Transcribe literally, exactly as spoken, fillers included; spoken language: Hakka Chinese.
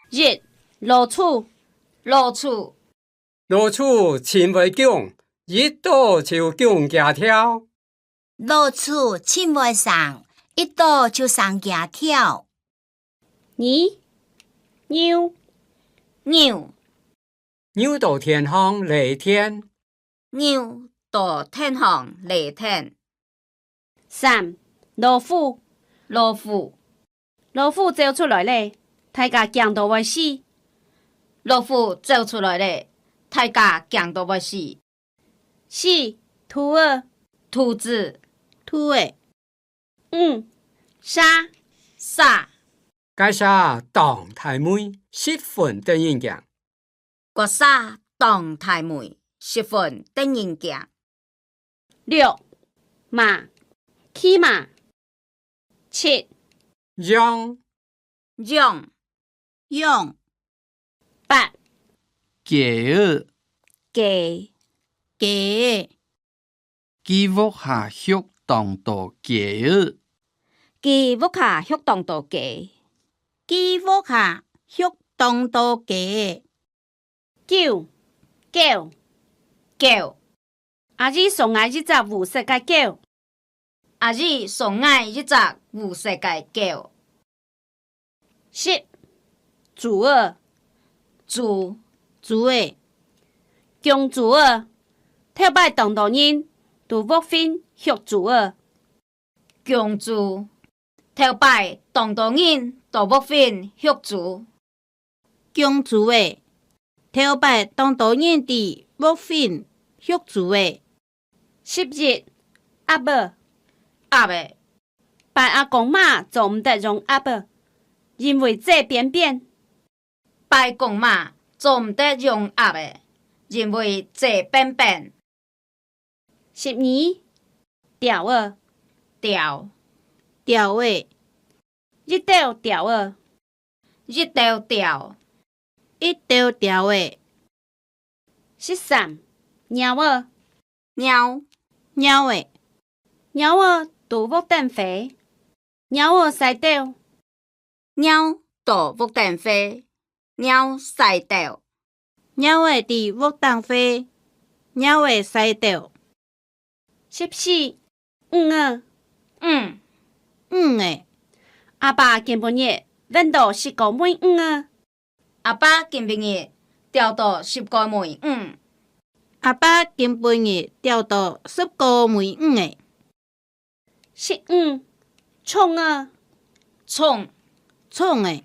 一、老鼠。老鼠。老鼠盡會降，一到就降幾條。老鼠盡會生，一到就生幾條。二、牛。牛。 牛到田項犁田。牛到田項犁田。三、老虎。老虎。老虎走出來咧，大家驚到會死。老虎走出來咧，大家驚到會死。四、兔仔。兔子。兔仔。五、蛇。蛇。該蛇當大尾，十分得人驚。 該蛇當大尾，十分得人驚。六、馬。騎馬。七、羊。羊。羊。八、雞仔。雞。雞。 佢屋下畜當多雞仔。佢屋下畜當多雞。佢屋下畜當多雞。九、狗。狗。阿姨送𠊎一隻烏色个狗。阿姨送𠊎一隻烏色个狗。 十、豬仔。豬。豬仔。供豬仔。頭擺當多人到屋份畜豬仔。供豬。頭擺當多人到屋份畜豬。供豬仔。頭擺當多人在屋份畜豬仔。 十一、鴨仔。鴨仔。拜阿公嫲做毋得用鴨仔，因為嘴扁扁。拜公嫲做毋得用鴨仔，因為嘴扁扁。十二、鳥仔。鳥。鳥仔。一兜鳥仔。一兜鳥。一兜鳥仔。 十三、貓仔。貓。貓仔。貓仔在屋頂飛。貓仔晒竇。貓在屋頂飛。貓晒竇。貓仔在屋頂飛。貓仔晒竇。 十四、魚仔。魚。魚仔。阿爸今晡日搵到十個尾魚仔。阿爸今晡日釣到十個尾魚。阿爸今晡日釣到十個尾魚仔。十五、蟲仔。蟲。蟲仔。